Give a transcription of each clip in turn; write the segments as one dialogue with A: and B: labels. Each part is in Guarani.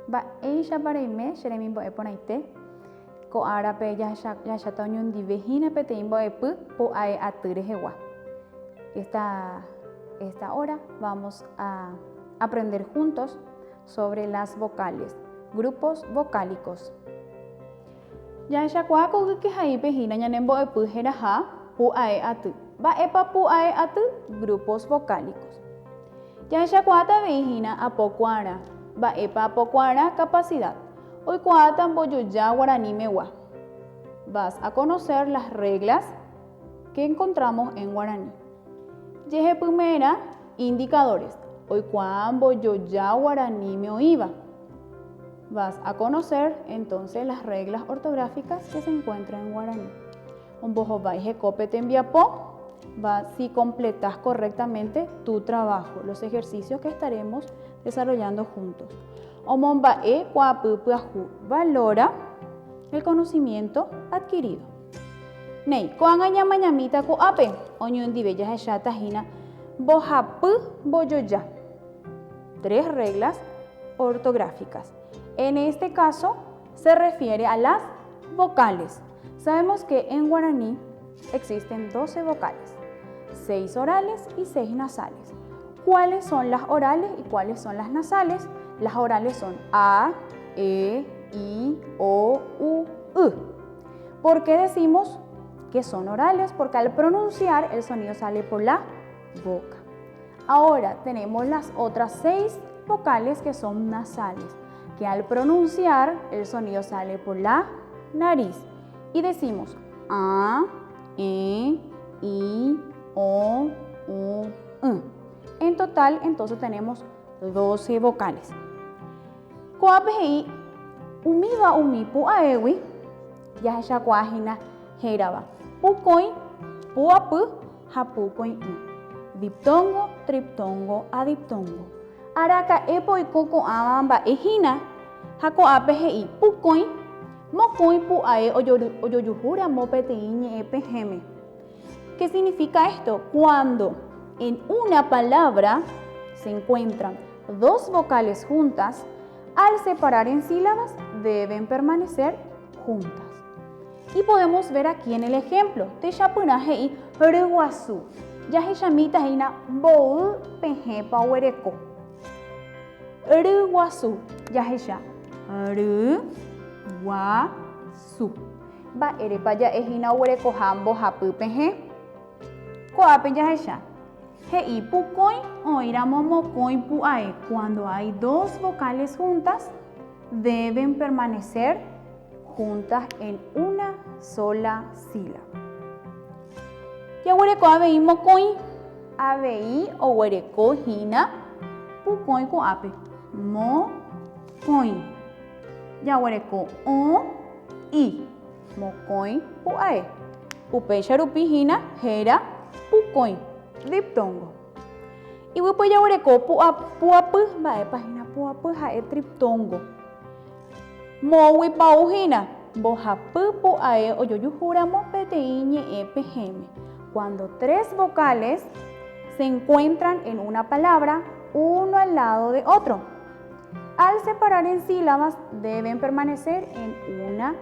A: Mba'éichapa reime che remimbo'e porãite? Ko árape jahecháta oñondive hína peteĩ mbo'epy pu'ae aty rehegua. Esta, esta hora vamos a aprender juntos sobre las vocales, grupos vocálicos. Jahechakuaa ko gykehaípe hína ñane mbo'epy heraha pu'ae aty. Mba'épa pu'ae aty? Grupos vocálicos. Jahechakuaáta avei hína apokuaarã. Mba'épa apokuaarã? Capacidad. Oikuaáta mbojoja guaranímegua. Vas a conocer las reglas que encontramos en guaraní. Jehepyme'ẽrã indicadores. Oikuaa mbojoja guaraníme oĩva. Vas a conocer entonces las reglas ortográficas que se encuentran en guaraní. Ombohovái hekópe tembiapo, va si completas correctamente tu trabajo, los ejercicios que estaremos desarrollando juntos. Omomba'e kuaapy pyahu, valora el conocimiento adquirido. Néi, ko'ág̃a ñamañamíta ko'ápe, oñondive jahecháta hína mbohapy mbojoja. Tres reglas ortográficas. En este caso, se refiere a las vocales. Sabemos que en guaraní existen 12 vocales, 6 orales y 6 nasales. ¿Cuáles son las orales y cuáles son las nasales? Las orales son A, E, I, O, U, Y. ¿Por qué decimos que son orales? Porque al pronunciar el sonido sale por la boca. Ahora tenemos las otras 6 vocales que son nasales, que al pronunciar el sonido sale por la nariz. Y decimos A, E, I, O, U, Y. En total, entonces tenemos 12 vocales. Ko'ápe he'i umíva umi pu'aégui jahechakuaa hína hérava pukõi, pu'apy ha pukõi'ỹ, diptongo, triptongo ha diptongo. Araka'épa oiko ko'ãva mba'e hína? Ha ko'ápe he'i pukõi, mokõi pu'ae ojojuhu ramo peteĩ ñe'ẽ pehẽme. Qué significa esto? Cuando en una palabra se encuentran dos vocales juntas, al separar en sílabas deben permanecer juntas. Y podemos ver aquí en el ejemplo, techapyrã he'i ryguasu, jahechamíta hína mboy pehẽpa oguereko. Ryguasu, jahecha ry, gua, su. Mba'érepa ja'e hína oguerekoha mbohapy pehẽ? Ko'ápe jahecha, he'i pukõi oĩramo mokõi pu'ae cuando hay dos vocales juntas, deben permanecer juntas en una sola sílaba. Jaguereko avei mokõi, avei oguereko hína pukõi ko'ápe, mokõi. Jaguereko õ, i, mokõi pu'ae. Upéicha rupi hína héra pukõi, diptongo. Iguýpe jaguereko pu'apy, mba'épa hína pu'apy? Ha'e triptongo. Moõguipa ou hína? Mbohapy pu'ae ojojuhúramo peteĩ ñe'ẽ pehẽme. Cuando tres vocales se encuentran en una palabra, uno al lado de otro. Al separar en sílabas, deben permanecer en una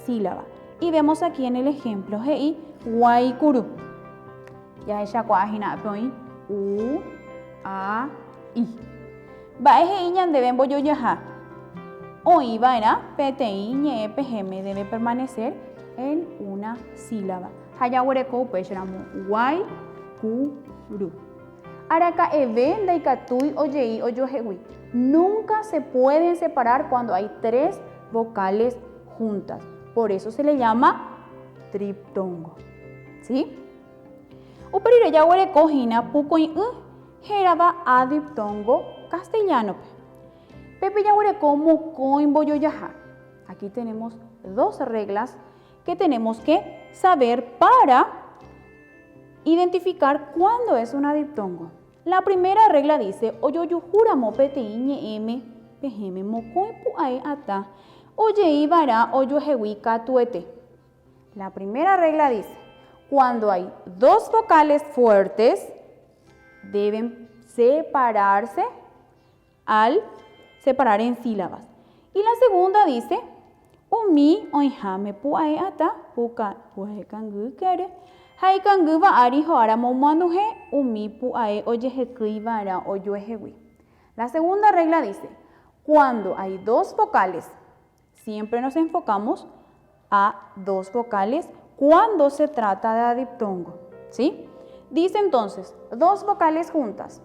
A: sílaba. Y vemos aquí en el ejemplo he'i guaikuru. Jahechakuaa hína ápe oĩ u, a, i. Mba'e he'i ñandéve mbojojaha? Oĩ va'erã peteĩ ñe'ẽ pehẽme debe permanecer en una sílaba. Ha jaguereko upéicharamo guái, ku, ru. Araka'eve ndaikatúi ojei ojuehegui. Nunca se pueden separar cuando hay tres vocales juntas. Por eso se le llama triptongo. ¿Sí? Upe rire jaguereko hína pukõi'ỹ hérava adiptongo castellano-pe. Pépe jaguereko mokõi mbojojaha. Aquí tenemos dos reglas que tenemos que saber para Identificar cuándo es un adiptongo. La primera regla dice, Ojojuhúramo peteĩ ñe'ẽme pehẽme mokõi pu'ae atã ojeiva'erã ojuehegui katuete. La primera regla dice, Cuando hay dos vocales fuertes, deben separarse al separar en sílabas. Y la segunda dice, Umi oĩháme pu'ae atã puka pu'ae kangy ykére, ha ikangýva ári ho'áramo omoanduhe umi pu'ae ojehekýi va'erã ojuehegui. La segunda regla dice, Cuando hay dos vocales, siempre nos enfocamos a dos vocales cuando se trata de adiptongo. ¿Sí? Dice entonces, dos vocales juntas.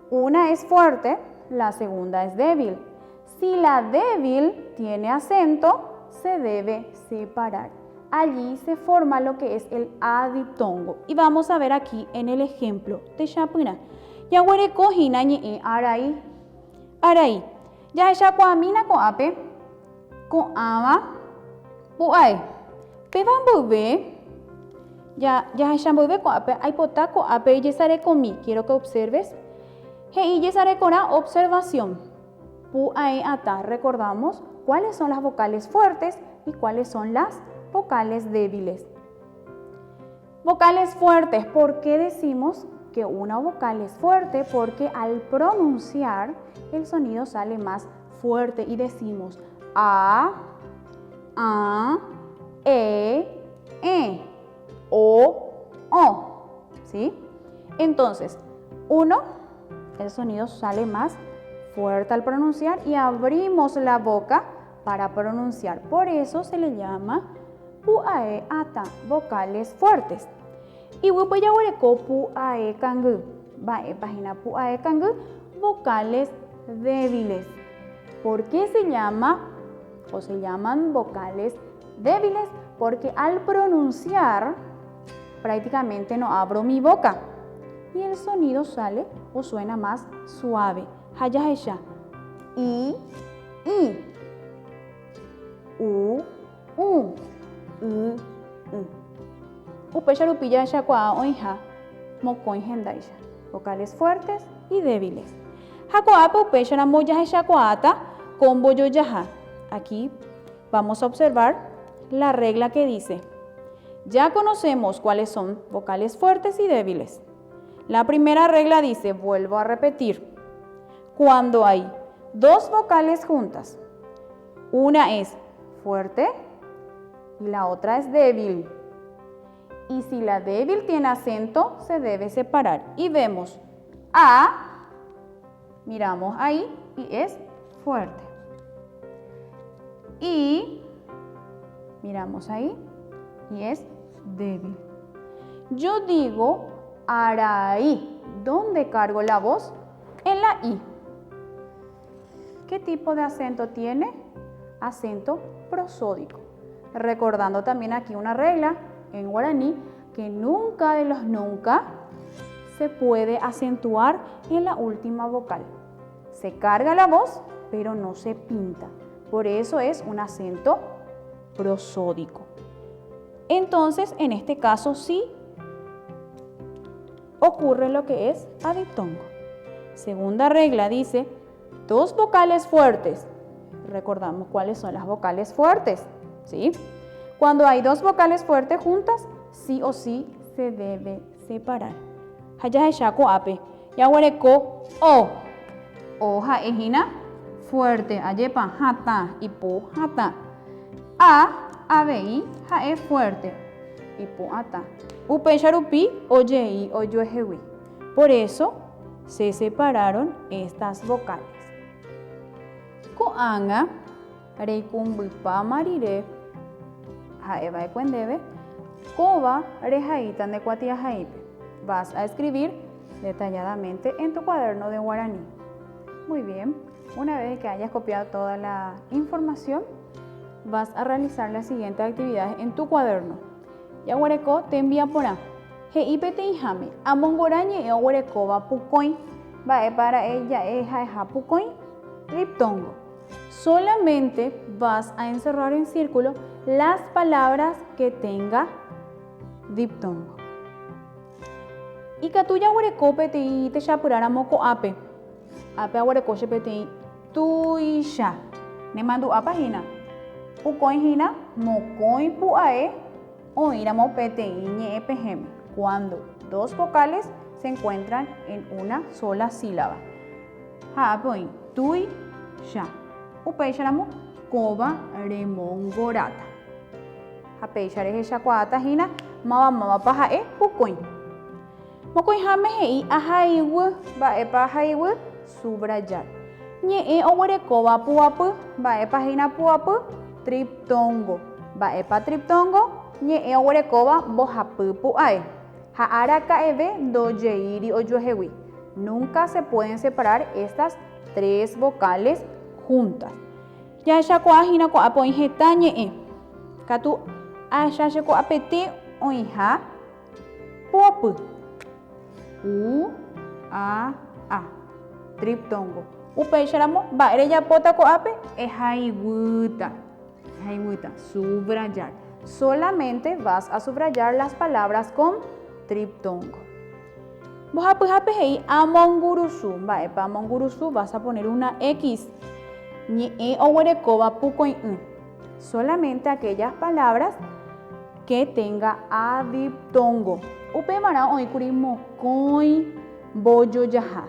A: Una es fuerte, la segunda es débil. Si la débil tiene acento, se debe separar. Allí se forma lo que es el adiptongo. Y vamos a ver aquí en el ejemplo techapyrã. Jaguereko hína ñe'ẽ arai. Arai. Jahechakuaamína ko'ápe ko'ãva pu'ae. Péva mboyve, jahecha mboyve ko'ápe, aipota ko'ápe ijesarekomi, quiero que observes, he'i ijesarekorã observación. Pu'ae atã, recordamos cuáles son las vocales fuertes y cuáles son las vocales débiles. Vocales fuertes, ¿por qué decimos que una vocal es fuerte? Porque al pronunciar el sonido sale más fuerte y decimos A, A, E, E, O, O. ¿Sí? Entonces, uno, el sonido sale más fuerte al pronunciar y abrimos la boca para pronunciar. Por eso se le llama pu'ae atã, vocales fuertes. Iguýpe jaguereko pu'ae kangy. Mba'épa hína pu'ae kangy? Vocales débiles. ¿Por qué se llama o se llaman vocales débiles? Porque al pronunciar prácticamente no abro mi boca y el sonido sale o suena más suave. Ha jahecha i, i, u, u, y, y. Upéicha rupi jahechakuaa oĩha mokõi hendáicha, vocales fuertes y débiles. Ha ko'ápe upéicharamo jahechakuaáta ko mbojojaha. Aquí vamos a observar la regla que dice, Ya conocemos cuáles son vocales fuertes y débiles. La primera regla dice, vuelvo a repetir, cuando hay dos vocales juntas, una es fuerte y la otra es débil. Y si la débil tiene acento, se debe separar. Y vemos A, miramos ahí y es fuerte. Y miramos ahí y es débil. Yo digo araí. ¿Dónde cargo la voz? En la I. ¿Qué tipo de acento tiene? Acento prosódico. Recordando también aquí una regla en guaraní que nunca de los nunca se puede acentuar en la última vocal. Se carga la voz, pero no se pinta. Por eso es un acento prosódico. Entonces, en este caso sí ocurre lo que es adiptongo. Segunda regla dice, dos vocales fuertes. Recordamos cuáles son las vocales fuertes, ¿sí? Cuando hay dos vocales fuertes juntas, sí o sí se debe separar. Ha jahecha ko'ápe, jaguereko o. O ha'e hína fuerte, ajépa hatã, ipu hatã. A avei ha'e fuerte, ipu atã. Upéicha rupi ojei ojuehegui. Por eso se separaron estas vocales. Ko'ág̃a reikumbypáma rire ha'e va'ekue ndéve, kóva rehaíta nde kuatiahaípe. Vas a escribir detalladamente en tu cuaderno de guaraní. Muy bien, una vez que hayas copiado toda la información, vas a realizar las siguientes actividades en tu cuaderno. Jaguereko tembiaporã. He'i peteĩháme, amongora ñe'ẽ oguerekóva pukõi, mba'épa ra'e ja'e ha'eha pukõi? Diptongo. Solamente vas a encerrar en círculo las palabras que tenga diptongo. Ikatu jaguereko peteĩ techapyrãramo ko'ápe. Ápe aguereko che peteĩ tuicha. Nemandu'ápa hína? Pukõi hína mokõi pu'ae oĩramo peteĩ ñe'ẽpehẽme, cuando dos vocales se encuentran en una sola sílaba. Ha ápe oĩ tuicha. Upéicharamo. Kóva remongoráta. Ha péicha rehechakuaáta hína mavamávapa ha'e pukõi. Mokõiháme he'i ahaiguy, mba'épa ahaiguy? Subrayar. Ñe'ẽ oguerekóva puapy, mba'épa hína puapy? Triptongo. Mba'épa triptongo? Ñe'ẽ oguerekóva mbohapy pu'ae. Ha araka'eve ndojeíri ojuehegui. Nunca se pueden separar estas tres vocales juntas. Jahechakuaa hína ko'ápe oĩ heta ñe'ẽ. Katu ahecha che ko'apete oĩha puapy. U, A, A. Triptongo. Upéicharamo, mba'e rejapóta ko'ápe? Ehaiguýta. Ehaiguýta. Subrayar. Solamente vas a subrayar las palabras con triptongo. Mbohapyhápe he'i amongurusu. Mba'épa amongurusu? Vas a poner una X. Ñe'ẽ oguerekóva pukõi'ỹ. Solamente aquellas palabras que tenga adiptongo. Upevarã oĩkuri mokõi mbojojaha.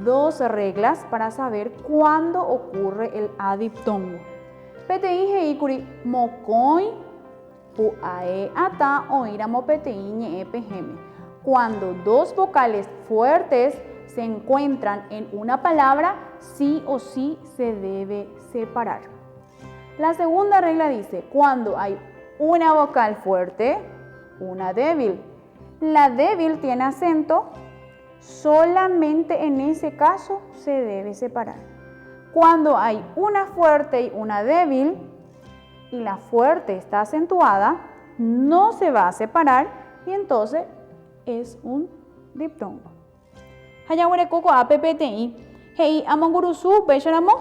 A: Dos reglas para saber cuándo ocurre el adiptongo. Peteĩ he'íkuri mokõi Pu'ae atã oĩramo peteĩ ñe'ẽ pehẽme. Cuando dos vocales fuertes se encuentran en una palabra, sí o sí se debe separar. La segunda regla dice, cuando hay una vocal fuerte, una débil. La débil tiene acento, solamente en ese caso se debe separar. Cuando hay una fuerte y una débil, y la fuerte está acentuada, no se va a separar y entonces es un diptongo. Ha jaguereko ko'ápe peteĩ he'i amongurusu upéicharamo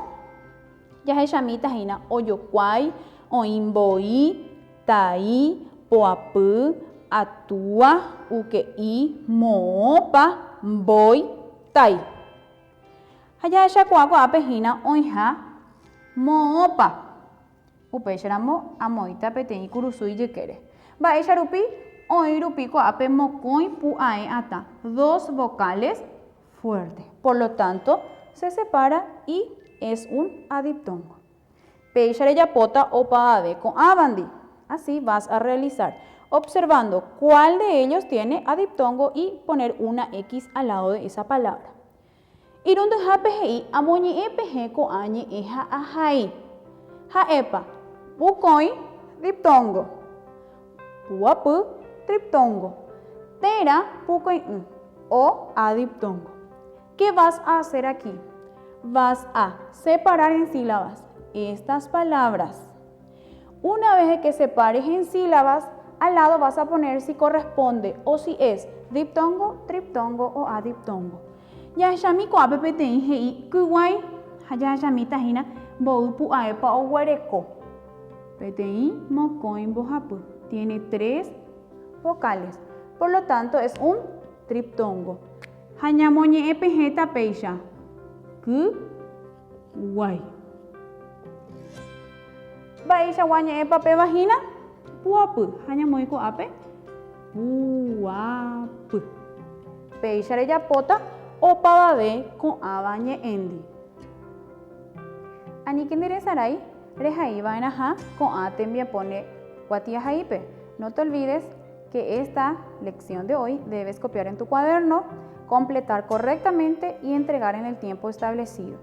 A: jahechamíta hína ojokuái, oĩ mboi, tai, poapy, atúa, uke'i, moõpa, mbói, tai. Ha jahechakuaa ko'ápe hína oĩha moõpa. Upéicharamo amoĩta peteĩ kurusu ijykére. Mba'éicha rupi? Oĩ rupi ko'ápe mokõi pu'ae atã, dos vocales fuertes. Por lo tanto, se separa y es un adiptongo. Péicha rejapóta opavave ko'ãvandi. Así vas a realizar, observando cuál de ellos tiene adiptongo y poner una X al lado de esa palabra. Irundyhápe he'i amoñe'ẽ pehẽ ko'ã ñe'ẽ ha ahai. Ha'épa, pukõi, diptongo. Puapy, triptongo. Térã pukõi'ỹ, o adiptongo. ¿Qué vas a hacer aquí? Vas a separar en sílabas estas palabras. Una vez que separes en sílabas, al lado vas a poner si corresponde o si es diptongo, triptongo o adiptongo. Jahechami ko'ápe peteĩ he'i kyguái ha jahechamíta hína mboy pu'aépa oguereko. Peteĩ, mokõi, mbohapy. Tiene tres vocales. Por lo tanto, es un triptongo. Ha ñamoñe'ẽ pehẽta péicha, ky, guái. Mba'eichagua ñe'ẽpa péva hína? Puapy. Ha ñamoĩ ko'ápe, puapy. Péicha rejapóta opavave ko'ãva ñe'ẽndi. Aníke nderesarái rehaiva'erãha ko'ã tembiapo ne kuatiahaípe. No te olvides que esta lección de hoy debes copiar en tu cuaderno, completar correctamente y entregar en el tiempo establecido.